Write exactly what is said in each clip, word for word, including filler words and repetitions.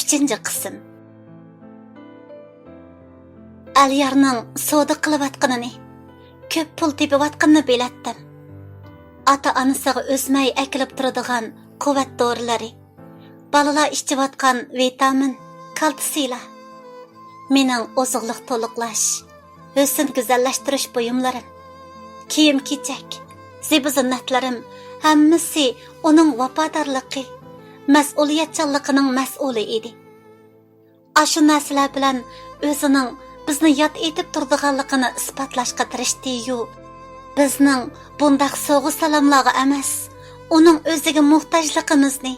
ئۈچىنچى قىسىم. ئەليارنىڭ سودا قىلىۋاتقىنىنى، كۆپ پۇل تېپىۋاتقىنىنى بىلەتتىم. ئاتا-ئانىسىغا ئۈزمەي ئەكېلىپ تۇرىدىغان قۇۋۋەت دورىلىرى، بالىلار ئىچىۋاتقان ۋىتامىن، كالتسىيلار، مېنىڭ ئوزۇقلۇق تولۇقلاش، ھۆسن گۈزەللەشتۈرۈش بۇيۇملىرىم، كىيىم-كېچەك، زىبۇ-زىننەتلىرىم، ھەممىسى ئۇنىڭ ۋاپادارلىقى، مەسئۇلىيەتچانلىقىنىڭ مەسئۇلى ئىدى. ئاشۇ نەرسىلەر بىلەن ئۆزىنىڭ بىزنى ياد ئېتىپ تۇرىدىغانلىقىنى ئىسپاتلاشقا تىرىشتى-يۇ، بىزنىڭ بۇنداق سوغا-سالاملارغا ئەمەس، ئۇنىڭ ئۆزىگە موھتاجلىقىمىزنى،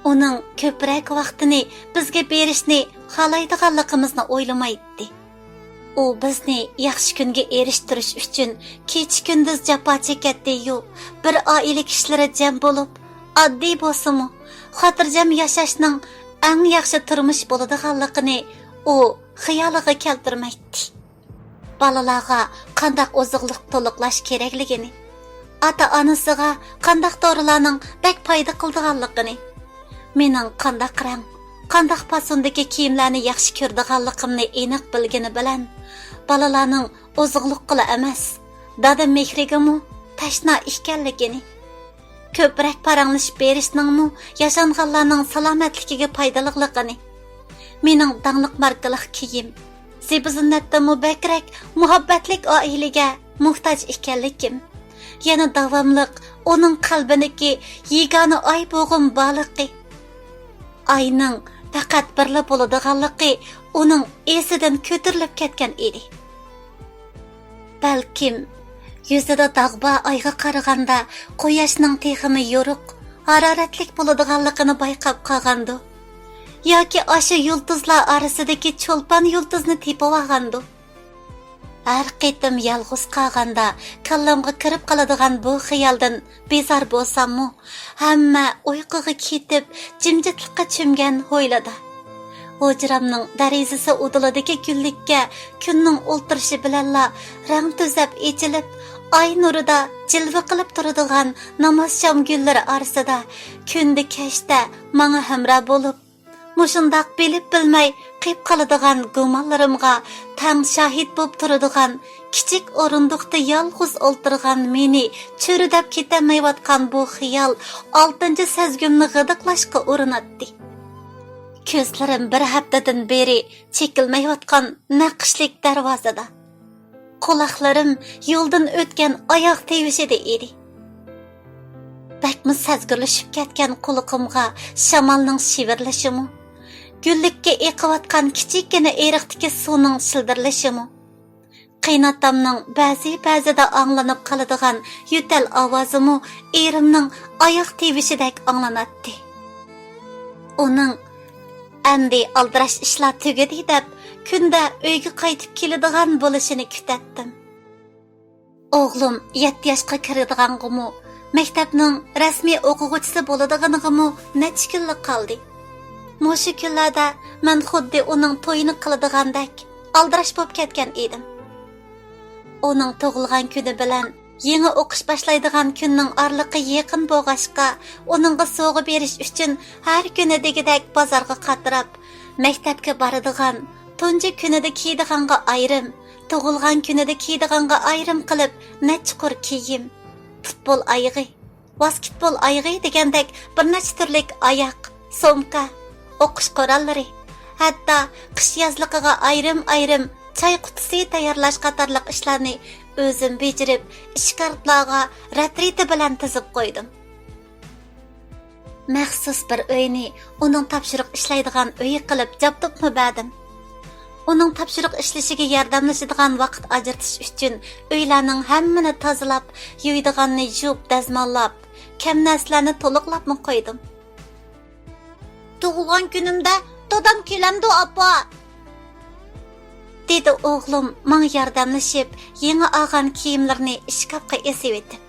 ئۇنىڭ كۆپرەك ۋاقتىنى بىزگە بېرىشنى خالايدىغانلىقىمىزنى ئويلىمايتتى. ئۇ بىزنى ياخشى كۈنگە ئېرىشتۈرۈش ئۈچۈن كېچە-كۈندۈز جاپا چېكەتتى-يۇ، بىر ئائىلە كىشىلىرى جەم بولۇپ، ئاددىي بولسىمۇ، خاتىرجەم ياشاشنىڭ ئەڭ ياخشى تۇرمۇش بولىدىغانلىقىنى ئۇ خىيالىغا كەلتۈرمەيتتى. بالىلارغا قانداق ئوزۇقلۇق تولۇقلاش كېرەكلىكىنى، ئاتا-ئانىسىغا قانداق دورىلارنىڭ بەك پايدا قىلىدىغانلىقىنى، مېنىڭ قانداق رەڭ، قانداق پاسوندىكى كىيىملەرنى ياخشى كۆرىدىغانلىقىمنى ئېنىق بىلگىنى بىلەن، بالىلارنىڭ ئوزۇقلۇققىلا ئەمەس، دادا مېھرىگىمۇ تەشنا ئىكەنلىكىنى، كۆپرەك پاراڭلىشىپ بېرىشنىڭمۇ ياشانغانلارنىڭ سالامەتلىكىگە پايدىلىقلىقىنى، مېنىڭ داڭلىق ماركىلىق كىيىم، زىبۇ-زىننەتتىنمۇ بەكرەك مۇھەببەتلىك ئائىلىگە موھتاج ئىكەنلىكىم، يەنە داۋاملىق ئۇنىڭ قەلبىدىكى يېگانە ئاي بوغۇم بارلىقى، ئاينىڭ پەقەت بىرلا بولىدىغانلىقى ئۇنىڭ ئېسىدىن كۆتۈرۈلۈپ كەتكەن ئىدى. بەلكىم، يۈزىدە داغ بار ئايغا قارىغاندا، قۇياشنىڭ تېخىمۇ يورۇق، ھارارەتلىك بولىدىغانلىقىنى بايقاپ قالغاندۇ؟ ياكى ئاشۇ يۇلتۇزلار ئارىسىدىكى چولپان يۇلتۇزنى تېپىۋالغاندۇ؟ ھەر قېتىم يالغۇز قالغاندا، كاللامغا كىرىپ قالىدىغان بۇ خىيالدىن بىزار بولساممۇ، ھەممە ئۇيقۇغا كېتىپ، جىمجىتلىققا چۆمگەن ھويلىدا، ھۇجرامنىڭ دېرىزىسى ئۇدۇلىدىكى گۈللۈككە كۈننىڭ ئولتۇرۇشى بىلەنلا رەڭ تۈزەپ ئېچىلىپ، ئاي نۇرىدا جىلۋە قىلىپ تۇرىدىغان نامازشام گۈللىرى ئارىسىدا كۈندە كەچتە ماڭا ھەمراھ بولۇپ، مۇشۇنداق بىلىپ بىلمەي قېپ قالىدىغان گۇمانلىرىمغا تەڭ شاھىت بولۇپ تۇرىدىغان، كىچىك ئورۇندۇقتا يالغۇز ئولتۇرغان مېنى چۆرىدەپ كېتەلمەيۋاتقان بۇ خىيال ئالتىنچى سەزگۈمنى غىدىقلاشقا ئۇرۇناتتى. كۆزلىرىم بىر ھەپتىدىن بېرى چېكىلمەيۋاتقان نەقىشلىك دەرۋازىدا، قۇلاقلىرىم يولدىن ئۆتكەن ئاياغ تىۋىشىدا ئىدى. بەكمۇ سەزگۈرلىشىپ كەتكەن قۇلىقىمغا شامالنىڭ شىۋىرلىشىمۇ، گۈللۈككە ئېقىۋاتقان كىچىككىنە ئېرىقتىكى سۇنىڭ شىلدىرلىشىمۇ، قېيىنئاتامنىڭ بەزى-بەزىدە ئاڭلىنىپ قالىدىغان يۆتەل ئاۋازىمۇ ئېرىمنىڭ ئاياغ تىۋىشىدەك ئاڭلىناتتى. ئۇنىڭ ئەمدى ئالدىراش ئىشلار تۈگىدى دەپ، كۈندە ئۆيگە قايتىپ كېلىدىغان بولۇشىنى كۈتەتتىم. ئوغلۇم يەتتە ياشقا كىرىدىغانغىمۇ، مەكتەپنىڭ رەسمىي ئوقۇغۇچىسى بولىدىغىنىغىمۇ نەچچە كۈنلا قالدى. مۇشۇ كۈنلەردە مەن خۇددى ئۇنىڭ تويىنى قىلىدىغاندەك ئالدىراش بولۇپ كەتكەن ئىدىم. ئۇنىڭ تۇغۇلغان كۈنى بىلەن يېڭى ئوقۇش باشلايدىغان كۈننىڭ ئارىلىقى يېقىن بولغاچقا، ئۇنىڭغا سوۋغا بېرىش ئۈچۈن ھەر كۈنى دېگۈدەك بازارغا قاتراپ، مەكتەپكە بارىدىغان، تۇنجى كۈنىدە كىيىدىغانغا ئايرىم، تۇغۇلغان كۈنىدە كىيىدىغانغا ئايرىم قىلىپ نەچچە قۇر كىيىم، پۇتبول ئايىغى، ۋاسكېتبول ئايىغى دېگەندەك بىر نەچچە تۈرلۈك ئاياق، سومكا، ئوقۇش قوراللىرى، ھەتتا قىش-يازلىقىغا ئايرىم-ئايرىم چاي قۇتىسى تەييارلاش قاتارلىق ئىشلارنى ئۆزۈم بېجىرىپ، ئىشكارتلارغا رەت-رېتى بىلەن تىزىپ قويدۇم. مەخسۇس بىر ئۆينى ئۇنىڭ تاپشۇرۇق ئىشلەيدىغان ئۆيى قىلىپ جابدۇقمۇ بەردىم. ئۇنىڭ تاپشۇرۇق ئىشلىشىگە ياردەملىشىدىغان ۋاقىت ئاجرىتىش ئۈچۈن ئۆيلەرنىڭ ھەممىنى تازىلاپ، يۇيىدىغاننى يۇيۇپ، دەزماللاپ، كەم نەرسىلەرنى تولۇقلاپمۇ قويدۇم. «تۇغۇلغان كۈنۈمدە دادام كېلەمدۇ، ئاپا؟» دېدى ئوغلۇم ماڭا ياردەملىشىپ، يېڭى ئالغان كىيىملىرىنى ئىشكاپقا ئېسىۋېتىپ.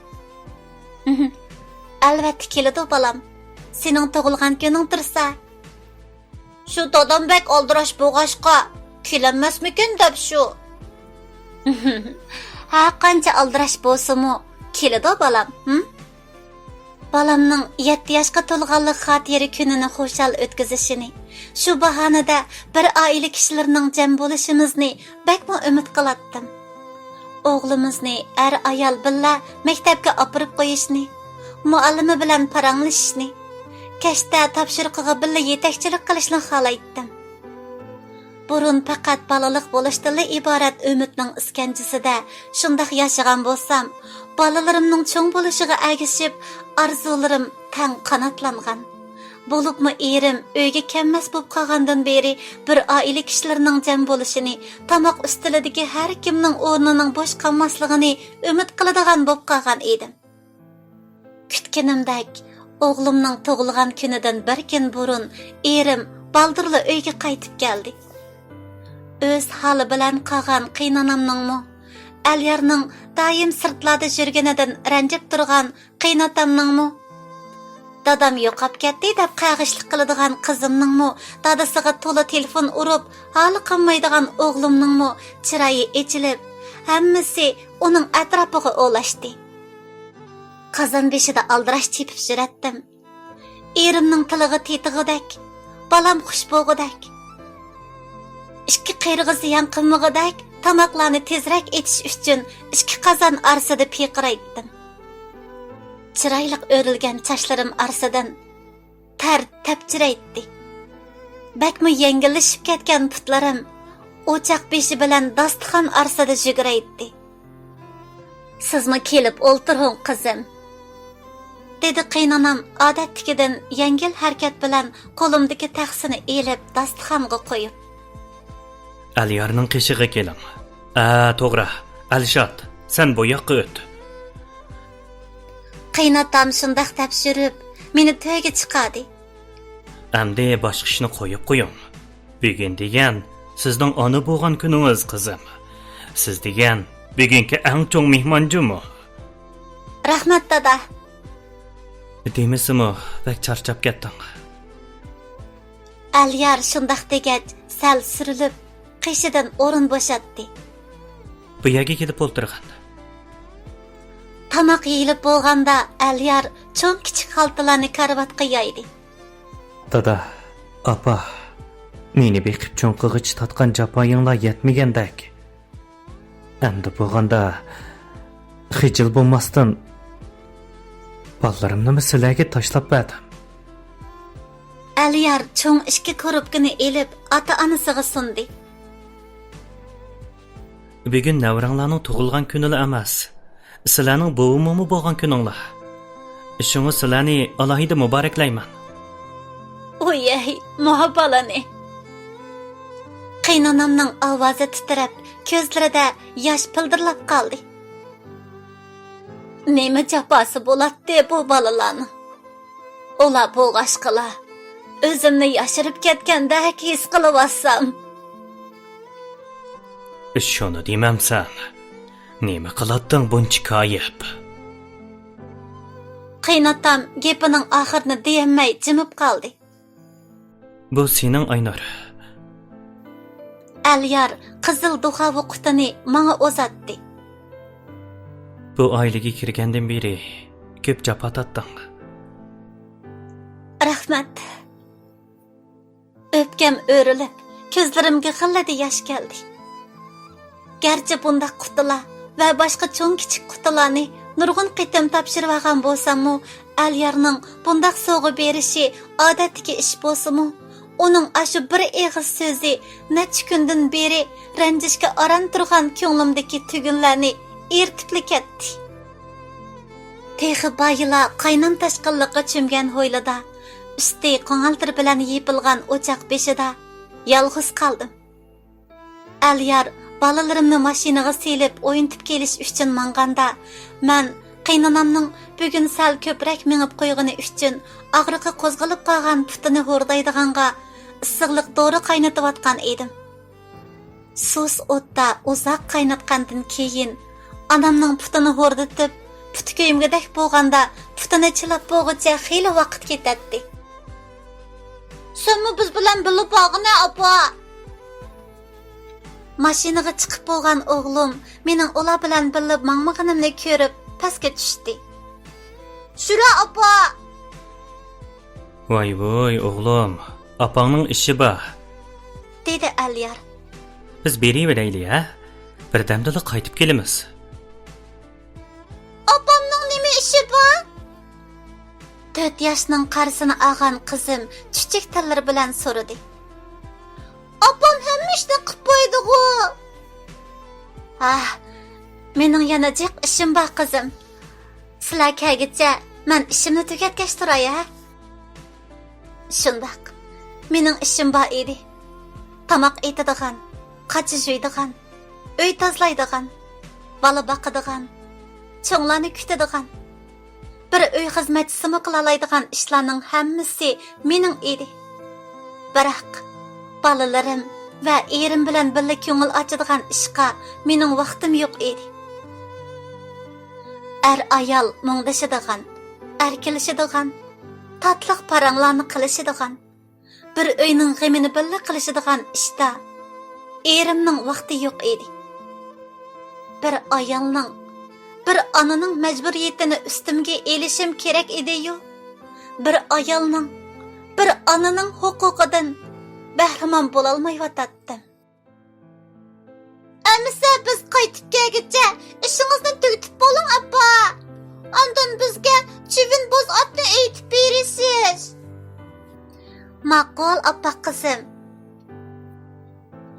«ئەلۋەتتە كېلىدۇ، بالام. سېنىڭ تۇغۇلغان كۈنۈڭ تۇرسا.» «شۇ دادام بەك ئالدىراش بولغاچقا، كېلەلمەسمىكىن دەپ شۇ.» «ھەر قانچە ئالدىراش بولسىمۇ، كېلىدۇ، بالام، ھىم؟» بالامنىڭ يەتتە ياشقا تولغانلىق خاتىرە كۈنىنى خۇشال ئۆتكۈزۈشىنى، شۇ باھانىدە بىر ئائىلە كىشىلىرىنىڭ جەم بولۇشىمىزنى بەكمۇ ئۈمىد قىلاتتىم. ئوغلىمىزنى ئەر-ئايال بىللە مەكتەپكە ئاپىرىپ قويۇشنى، مۇئەللىمى بىلەن پاراڭلىشىشنى، كەچتە تاپشۇرۇقىغا بىللە يېتەكچىلىك قىلىشنى خالايتتىم. بۇرۇن پەقەت بالىلىق بولۇشتىنلا ئىبارەت ئۈمىدنىڭ ئىسكەنجىسىدە شۇنداق ياشىغان بولسام، بالىلىرىمنىڭ چوڭ بولۇشىغا ئەگىشىپ، ئارزۇلىرىم تەڭ قاناتلانغان. بولۇپمۇ ئېرىم ئۆيگە كەلمەس بولۇپ قالغاندىن بېرى، بىر ئائىلە كىشىلىرىنىڭ جەم بولۇشىنى، تاماق ئۈستىلىدىكى ھەر كىمنىڭ ئورنىنىڭ بوش قالماسلىقىنى ئۈمىد قىلىدىغان بولۇپ قالغان ئىدىم. كۈتكىنىمدەك، ئوغلۇمنىڭ تۇغۇلغان كۈنىدىن بىر كۈن بۇرۇن ئېرىم بالدۇرلا ئۆيگە قايتىپ كەلدى. ئۆز ھالى بىلەن قالغان قېيىنئانامنىڭمۇ، ئەليارنىڭ دائىم سىرتلاردا يۈرگىنىدىن رەنجىپ تۇرغان قېيىنئاتامنىڭمۇ، دادام يوقاپ كەتتى دەپ قەغىشلىق قىلىدىغان قىزىمنىڭمۇ، دادىسىغا تولا تېلېفون ئۇرۇپ ھالى قالمايدىغان ئوغلۇمنىڭمۇ چىرايى ئېچىلىپ، ھەممىسى ئۇنىڭ ئەتراپىغا ئولاشتى. قازان بېشىدا ئالدىراش چېپىپ يۈرەتتىم. ئېرىمنىڭ تىلىغا تېتىغۇدەك، بالام خۇش بولغۇدەك، ئىككى قېرىغا زىيان قىلمىغۇدەك، تاماقلارنى تېزرەك ئېتىش ئۈچۈن ئىككى قازان ئارىسىدا پىرقىرايتتىم. چىرايلىق ئۆرۈلگەن چاچلىرىم ئارىسىدىن تەر تەپچىرەيتتى. بەكمۇ يەڭگىللىشىپ كەتكەن پۇتلىرىم ئوچاق بېشى بىلەن داستىخان ئارىسىدا يۈگۈرەيتتى. «سىزمۇ كېلىپ ئولتۇرۇڭ، قىزىم،» دېدى قېيىنئانام ئادەتتىكىدىن يەڭگىل ھەرىكەت بىلەن قولۇمدىكى تەخسىنى ئېلىپ داستىخانغا قويۇپ. «ئەليارنىڭ قېشىغا كېلىڭ. ئە، توغرا، ئەلشات، سەن بۇ ياققا ئۆت.» قېيىنئاتام شۇنداق دەپ يۈرۈپ، مېنى تۆرگە چىقاردى. «ئەمدى باشقا ئىشنى قويۇپ قويۇڭ. بۈگۈن دېگەن سىزنىڭ ئانا بولغان كۈنىڭىز، قىزىم. سىز دېگەن بۈگۈنكى ئەڭ چوڭ مېھمان جۇمۇ.» «رەھمەت، دادا.» «دېمىسىمۇ، بەك چارچاپ كەتتىڭ.» ئەليار شۇنداق دېگەچ، سەل سۈرۈلۈپ، قېشىدىن ئورۇن بوشاتتى. «بۇ يەرگە كېلىپ ئولتۇرغىن.» تاماق يېيىلىپ بولغاندا، ئەليار چوڭ-كىچىك خالتىلارنى كارىۋاتقا يايدى. «دادا، ئاپا، مېنى بېقىپ چوڭ قىلغۇچە تارتقان جاپايىڭلار يەتمىگەندەك، ئەمدى بولغاندا خىجىل بولماستىن، بالىلىرىمنىمۇ سىلەرگە تاشلاپ بەردىم.» ئەليار چوڭ ئىككى كوروپكىنى ئېلىپ، ئاتا-ئانىسىغا سۇندى. «بۈگۈن نەۋرەڭلارنىڭ تۇغۇلغان كۈنىلا ئەمەس، سىلەرنىڭ بوۋا-موما بولغان كۈنۈڭلار. شۇڭا سىلەرنى ئالاھىدە مۇبارەكلەيمەن.» «ئۇيەي، ماۋۇ بالىنى!» قېيىنئانامنىڭ ئاۋازى تىترەپ، كۆزلىرىدە ياش پىلدىرلاپ قالدى. «نېمە جاپاسى بولاتتى بۇ بالىلارنىڭ؟ ئۇلار بولغاچقىلا، ئۆزۈمنى ياشىرىپ كەتكەندەك ھېس قىلىۋاتسام.» «شۇنى دېمەمسەن؟ نېمە قىلاتتىڭ بۇنچە كايىپ؟» قېيىنئاتام گېپىنىڭ ئاخىرىنى دېيەلمەي جىمىپ قالدى. «بۇ سېنىڭ، ئاينۇر.» ئەليار قىزىل دۇخاۋا قۇتىنى ماڭا ئۇزاتتى. «بۇ ئائىلىگە كىرگەندىن بېرى كۆپ جاپا تارتتىڭ.» «رەھمەت.» ئۆپكەم ئۆرۈلۈپ، كۆزلىرىمگە غىللىدە ياش كەلدى. گەرچە بۇنداق قۇتىلار ۋە باشقا چوڭ-كىچىك قۇتىلارنى نۇرغۇن قېتىم تاپشۇرۇۋالغان بولساممۇ، ئەليارنىڭ بۇنداق سوۋغا بېرىشى ئادەتتىكى ئىش بولسىمۇ، ئۇنىڭ ئاشۇ بىر ئېغىز سۆزى نەچچە كۈندىن بېرى رەنجىشكە ئاران تۇرغان كۆڭلۈمدىكى تۈگۈنلەرنى ئېرىتىپلا كەتتى. تېخى بايىلا قاينام تاشقىنلىققا چۆمگەن ھويلىدا، ئۈستى قوڭالتىر بىلەن يېپىلغان ئوچاق بېشىدا يالغۇز قالدىم. ئەليار بالىلىرىمنى ماشىنىغا سېلىپ ئوينىتىپ كېلىش ئۈچۈن ماڭغاندا، مەن قېينانامنىڭ بۈگۈن سەل كۆپرەك مېڭىپ قويغىنى ئۈچۈن ئاغرىقى قوزغىلىپ قالغان پۇتىنى ھوردايدىغانغا ئىسسىقلىق دورا قاينىتىۋاتقان ئىدىم. سۇس ئوتتا ئۇزاق قايناتقاندىن كېيىن، ئانامنىڭ پۇتىنى ھوردىتىپ، پۇتى كۆيمىگۈدەك بولغاندا، پۇتىنى چىلاپ بولغۇچە خېلى ۋاقىت كېتەتتى. سەنمۇ بىز بىلەن بىللە بارغىنە، ئاپا! ماشىنىغا چىقىپ بولغان ئوغلۇم مېنىڭ ئۇلار بىلەن بىللە ماڭمىغىنىمنى كۆرۈپ، پەسكە چۈشتى. شۈرە ئاپا! ۋاي ۋۇي ئوغلۇم، ئاپاڭنىڭ ئىشى بار، دېدى ئەليار. بىز بېرىۋېرەيلى ھە، بىردەمدىلا قايتىپ كېلىمىز. ئاپامنىڭ نېمە ئىشى بار؟ تۆت ياشنىڭ قارىسىنى ئالغان قىزىم چۈچۈك تىللىرى بىلەن سورىدى. ئاپام ھەممە ئىشنى قىلىپ قويىدىغۇ. ھا، مېنىڭ يەنە جىق ئىشىم بار قىزىم. سىلەر كەلگۈچە مەن ئىشىمنى تۈگەتكەچ تۇراي ھە. شۇنداق، مېنىڭ ئىشىم بار ئىدى. تاماق ئېتىدىغان، قاچا جۇيىدىغان، ئۆي تازىلايدىغان، بالا باقىدىغان، چوڭلارنى كۈتىدىغان، بىر ئۆي خىزمەتچىسىمۇ قىلالايدىغان ئىشلارنىڭ ھەممىسى مېنىڭ ئىدى. بىراق، بالىلىرىم ۋە ئېرىم بىلەن بىللە كۆڭۈل ئاچىدىغان ئىشقا مېنىڭ ۋاقتىم يوق ئىدى. ئەر-ئايال مۇڭدىشىدىغان، ئەركىلىشىدىغان، تاتلىق پاراڭلارنى قىلىشىدىغان، بىر ئۆينىڭ غېمىنى بىللە قىلىشىدىغان ئىشتا ئېرىمنىڭ ۋاقتى يوق ئىدى. بىر ئايالنىڭ، بىر ئانىنىڭ مەجبۇرىيىتىنى ئۈستۈمگە ئېلىشىم كېرەك ئىدىيۇ. بىر ئايالنىڭ، بىر ئانىنىڭ ھوقۇقىدىن بەھرىمەن بولالمايۋاتاتتىم. ئەمىسە بىز قايتىپ كەلگۈچە ئىشىڭىزنى تۈگىتىپ بولۇڭ، ئاپا. ئاندىن بىزگە چىۋىن بوز ئاتنى ئېيتىپ بېرىسىز. ماقۇل، ئاپپاق قىزىم.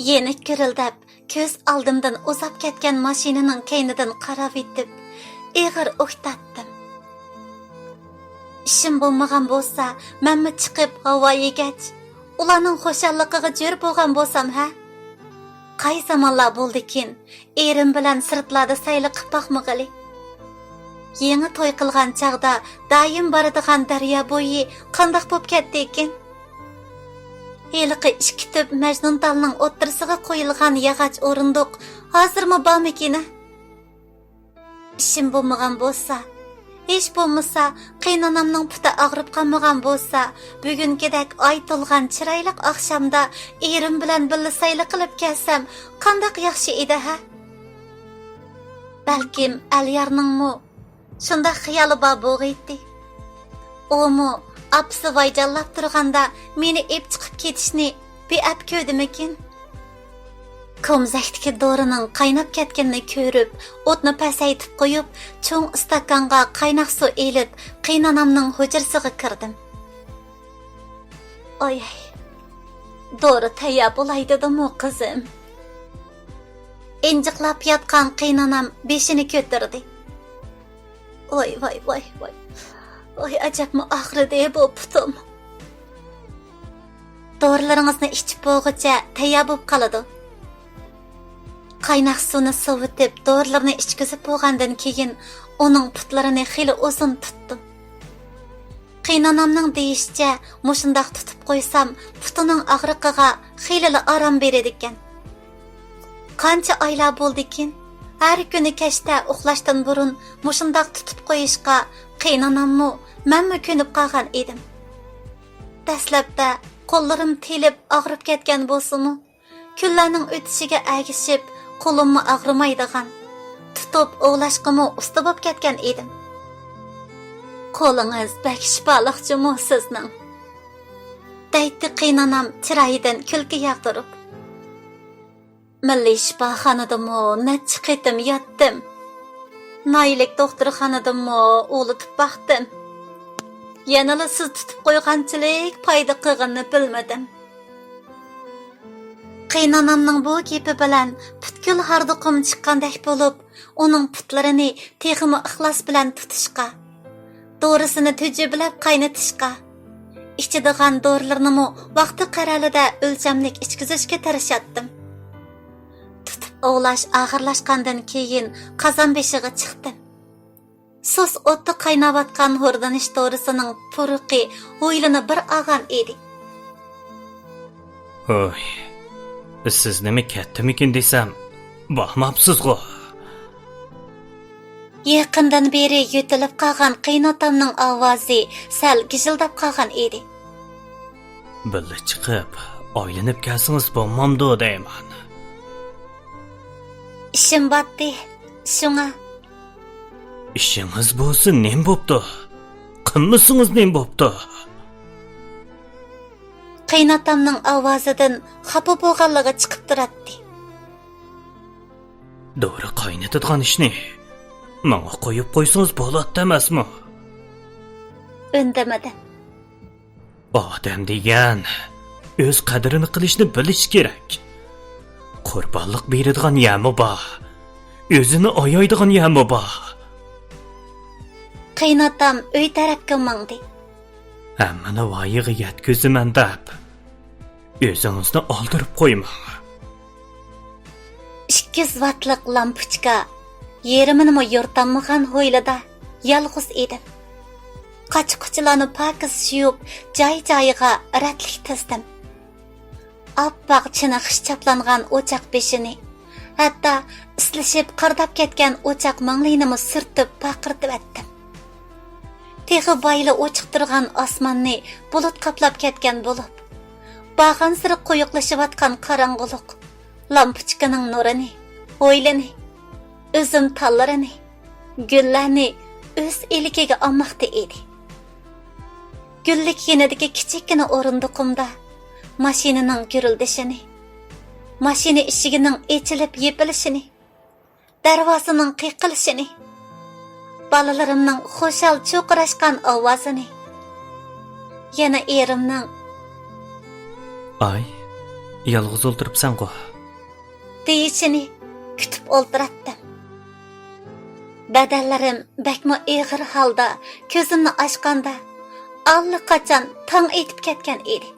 يېنىك گۈرۈلدەپ، كۆز ئالدىمدىن ئۇزاپ كەتكەن ماشىنىنىڭ كەينىدىن قاراۋېتىپ، ئېغىر ئۇھ تارتتىم. ئىشىم بولمىغان بولسا، مەنمۇ چىقىپ ھاۋا يېگەچ، ئۇلارنىڭ خۇشاللىقىغا جۆر بولغان بولسام ھە؟ قاي زامانلار بولدىكىن، ئېرىم بىلەن سىرتلاردا سەيلە قىپ باقمىغىلى. يېڭى توي قىلغان چاغدا دائىم بارىدىغان دەريا بويى قانداق بوپ كەتتىكىن؟ ھېلىقى ئىككى تۈپ مەجنۇنتالنىڭ ئوتتۇرىسىغا قويۇلغان ياغاچ ئورۇندۇق ھازىرمۇ بارمىكىن ھە؟ ئىشىم بولمىغان بولسا، ھېچ بولمىسا قېيىنئانامنىڭ پۇتى ئاغرىپ قالمىغان بولسا، بۈگۈنكىدەك ئاي تولغان چىرايلىق ئاخشامدا ئېرىم بىلەن بىللە سەيلە قىلىپ كەلسەم قانداق ياخشى ئىدى ھە؟ بەلكىم ئەليارنىڭمۇ شۇنداق خىيالى بار بولغىيتتى. ئۇمۇ ئاپىسى ۋايجانلاپ تۇرغاندا مېنى ئېپ چىقىپ كېتىشنى بىئەپ كۆردىمىكىن؟ كومزەكتىكى دورىنىڭ قايناپ كەتكىنىنى كۆرۈپ، ئوتنى پەسەيتىپ قويۇپ، چوڭ ئىستاكانغا قايناق سۇ ئېلىپ، قېيىنئانامنىڭ ھۇجرىسىغا كىردىم. ئاي، دورا تەييار بولاي دېدىمۇ، قىزىم؟ ئىنجىقلاپ ياتقان قېيىنئانام بېشىنى كۆتۈردى. ۋاي، ۋاي، ۋاي، ۋاي. ۋاي، ئەجەبمۇ ئاغرىدى بۇ پۇتۇم. دورىلىرىڭىزنى ئىچىپ بولغۇچە تەييار بولۇپ قالىدۇ. قايناق سۇنى سوۋۇتۇپ، دورىلىرىنى ئىچكۈزۈپ بولغاندىن كېيىن، ئۇنىڭ پۇتلىرىنى خېلى ئۇزۇن تۇتتۇم. قېيىنئانامنىڭ دېيىشىچە، مۇشۇنداق تۇتۇپ قويسام، پۇتىنىڭ ئاغرىقىغا خېلىلا ئارام بېرىدىكەن. قانچە ئايلار بولدىكىن، ھەر كۈنى كەچتە ئۇخلاشتىن بۇرۇن مۇشۇنداق تۇتۇپ قويۇشقا قېيىنئاناممۇ، مەنمۇ كۆنۈپ قالغان ئىدىم. دەسلەپتە قوللىرىم تېلىپ ئاغرىپ كەتكەن بولسىمۇ، كۈنلەرنىڭ ئۆتۈشىگە ئەگىشىپ، قولۇممۇ ئاغرىمايدىغان، تۇتۇپ ئوۋلاشقىمۇ ئۇستا بوپ كەتكەن ئىدىم. قولىڭىز بەك شىپالىق جۇمۇ سىزنىڭ، دەيتتى قېيىنئانام چىرايىدىن كۈلكە ياغدۇرۇپ. مىللىي شىپاخانىدىمۇ نەچچە قېتىم ياتتىم. ناھىيىلىك دوختۇرخانىدىمۇ ئۇۋۇلىتىپ باقتىم. يەنىلا سىز تۇتۇپ قويغانچىلىك پايدا قىلغىنىنى بىلمىدىم. قېيىنئانامنىڭ بۇ گېپى بىلەن پۈتكۈل ھاردۇقۇم چىققاندەك بولۇپ، ئۇنىڭ پۇتلىرىنى تېخىمۇ ئىخلاس بىلەن تۇتۇشقا، دورىسىنى تۈجۈبىلەپ قاينىتىشقا، ئىچىدىغان دورىلىرىنىمۇ ۋاقتى قەرەلىدە ئۆلچەملىك ئىچكۈزۈشكە تىرىشاتتىم. تۇتۇپ ئوۋلاش ئاخىرلاشقاندىن كېيىن قازان بېشىغا چىقتىم. سۇس ئوتتا قايناۋاتقان ھوردىنىش دورىسىنىڭ پۇرىقى ھويلىنى بىر ئالغان ئىدى. ھوي، سىز نېمە كەتتىمىكىن دېسەم، باقماپسىزغۇ. يېقىندىن بېرى يۆتىلىپ قالغان قېيىنئاتامنىڭ ئاۋازى سەل گىژىلداپ قالغان ئىدى. بىللە چىقىپ ئايلىنىپ كەلسىڭىز بولمامدۇ دەيمەن. ئىشىم باتتى، شۇڭا. ئىشىڭىز بولسا نېمە بوپتۇ؟ قىلمىسىڭىز نېمە بوپتۇ؟ قېيىنئاتامنىڭ ئاۋازىدىن خاپا بولغانلىقى چىقىپ تۇراتتى. دورا قاينىتىدىغان ئىشنى ماڭا قويۇپ قويسىڭىز بولاتتى ئەمەسمۇ؟ ئۈندىمىدىم. ئادەم دېگەن ئۆز قەدرىنى قىلىشنى بىلىشى كېرەك. قۇربانلىق بېرىدىغان يەرمۇ بار، ئۆزىنى ئايايدىغان يەرمۇ بار. قېيىنئاتام ئۆي تەرەپكە ماڭدى. ھەممىنى ۋايىغا يەتكۈزىمەن دەپ، ئۆزىڭىزنى ئالدىرىپ قويماڭ. ئىككى يۈز ۋاتلىق لامپۇچكا يېرىمىنىمۇ يورۇتالمىغان ھويلىدا يالغۇز ئىدىم. قاچا-قۇچىلارنى پاكىز يۇيۇپ، جاي-جايىغا رەتلىك تىزدىم. ئاپئاق چىنە خىش چاپلانغان ئوچاق بېشىنى، ھەتتا ئىسلىشىپ قارىداپ كەتكەن ئوچاق ماڭلىيىنىمۇ سۈرتۈپ پارقىرىتىۋەتتىم. تېخى بايىلا ئوچۇق تۇرغان ئاسماننى بۇلۇت قاپلاپ كەتكەن بولۇپ، بارغانسېرى قويۇقلىشىۋاتقان قاراڭغۇلۇق لامپۇچكىنىڭ نۇرىنى، ھويلىنى، ئۈزۈم تاللىرىنى، گۈللەرنى ئۆز ئىلكىگە ئالماقتا ئىدى. گۈللۈك يېنىدىكى كىچىككىنە ئورۇندۇقۇمدا ماشىنىنىڭ گۈرۈلدىشىنى، ماشىنا ئىشىكىنىڭ ئېچىلىپ يېپىلىشىنى، دەرۋازىنىڭ قېقىلىشىنى، بالىلىرىمنىڭ خۇشال چۇرقىراشقان ئاۋازىنى، يەنە ئېرىمنىڭ «ئاي، يالغۇز ئولتۇرۇپسەنغۇ؟» دېيىشىنى كۈتۈپ ئولتۇراتتىم. بەدەنلىرىم بەكمۇ ئېغىر ھالدا كۆزۈمنى ئاچقاندا، ئاللىقاچان تاڭ ئېتىپ كەتكەن ئىدى.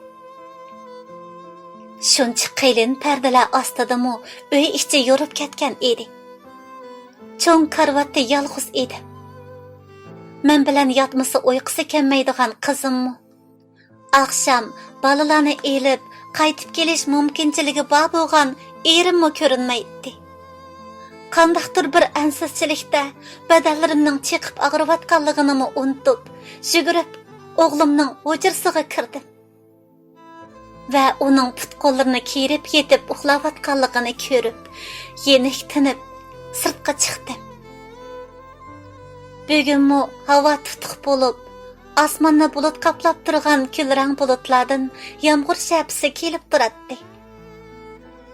شۇنچە قېلىن پەردىلەر ئاستىدىمۇ ئۆي ئىچى يورۇپ كەتكەن ئىدى. چوڭ كارىۋاتتا يالغۇز ئىدىم. مەن بىلەن ياتمىسا ئۇيقۇسى كەلمەيدىغان قىزىممۇ، ئاخشام بالىلارنى ئېلىپ قايتىپ كېلىش مۇمكىنچىلىكى بار بولغان ئېرىممۇ كۆرۈنمەيتتى. قانداقتۇر بىر ئەنسىزچىلىكتە بەدەنلىرىمنىڭ چېقىپ ئاغرىۋاتقانلىقىنىمۇ ئۇنتۇپ، يۈگۈرۈپ ئوغلۇمنىڭ ھۇجرىسىغا كىردىم. ۋە ئۇنىڭ پۇت-قوللىرىنى كېرىپ يېتىپ ئۇخلاۋاتقانلىقىنى كۆرۈپ، يېنىك تىنىپ، سىرتقا چىقتىم. بۈگۈنمۇ ھاۋا تۇتۇق بولۇپ، ئاسماننى بۇلۇت قاپلاپ تۇرغان كۈلرەڭ بۇلۇتلاردىن يامغۇر شەپىسى كېلىپ تۇراتتى.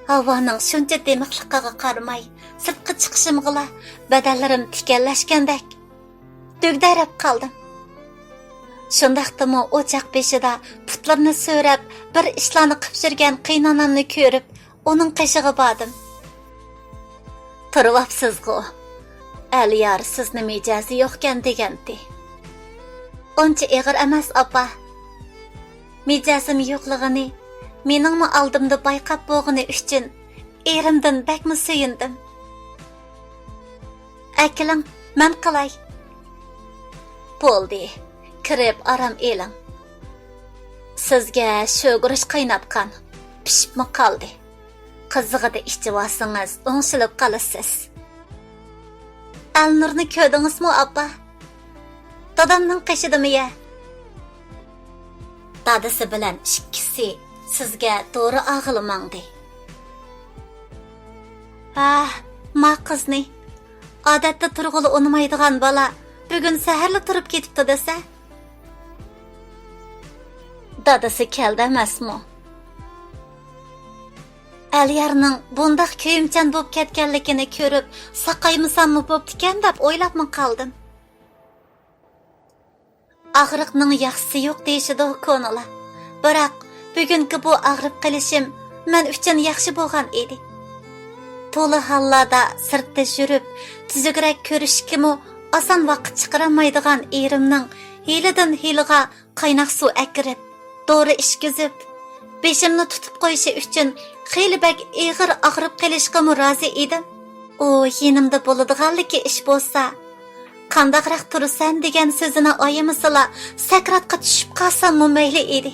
ھاۋانىڭ شۇنچە دىمىقلىقىغا قارىماي، سىرتقا چىقىشىمغىلا بەدەنلىرىم تىكەنلەشكەندەك دۈگدەرەپ قالدىم. شۇنداقتىمۇ ئوچاق بېشىدا پۇتلىرىنى سۆرەپ، بىر ئىشلارنى قىپ يۈرگەن قېيىنئانامنى كۆرۈپ، ئۇنىڭ قېشىغا باردىم. تۇرۇۋاپسىزغۇ؟ ئەليار سىزنى مىجەزى يوقكەن دېگەنتى. ئۇنچە ئېغىر ئەمەس، ئاپا. مىجەزىم يوقلۇقىنى مېنىڭمۇ ئالدىمدا بايقاپ بولغىنى ئۈچۈن ئېرىمدىن بەكمۇ سۆيۈندۈم. ئەكېلىڭ، مەن قىلاي. بولدى، كىرىپ ئارام ئېلىڭ. سىزگە شۆگىرىش قايناتقان، پىشىپمۇ قالدى. قىزىغىدا ئىچىۋالسىڭىز ئوڭشىلىپ قالىسىز. ئەلنۇرنى كۆردىڭىزمۇ، ئاپا؟ دادامنىڭ قېشىدىمۇ يە؟ دادىسى بىلەن ئىككىسى سىزگە دورا ئالغىلى ماڭدى. ھا، ما قىزنى. ئادەتتە تۇرغىلى ئۇنىمايدىغان بالا بۈگۈن سەھەرلا تۇرۇپ كېتىپتۇ دېسە. دادىسى كەلدى ئەمەسمۇ؟ ئەليارنىڭ بۇنداق كۆيۈمچان بولۇپ كەتكەنلىكىنى كۆرۈپ، ساقايمىساممۇ بوپتىكەن دەپ ئويلاپمۇ قالدىم. ئاغرىقنىڭ ياخشىسى يوق دېيىشىدۇ كونىلار. بىراق، بۈگۈنكى بۇ ئاغرىپ قېلىشىم مەن ئۈچۈن ياخشى بولغان ئىدى. تولا ھاللاردا سىرتتا يۈرۈپ، تۈزۈكرەك كۆرۈشكىمۇ ئاسان ۋاقىت چىقىرالمايدىغان ئېرىمنىڭ ھىيلىدىن ھىيلىغا قايناق سۇ ئەكىرىپ، دورا ئىچكۈزۈپ، بېشىمنى تۇتۇپ قويۇشى ئۈچۈن خېلى بەك ئېغىر ئاغرىپ قېلىشقىمۇ رازى ئىدىم. ئۇ يېنىمدا بولىدىغانلىكى ئىش بولسا، قانداقراق تۇرىسەن دېگەن سۆزىنى ئايىمىسىلا، سەكراتقا چۈشۈپ قالساممۇ مەيلى ئىدى.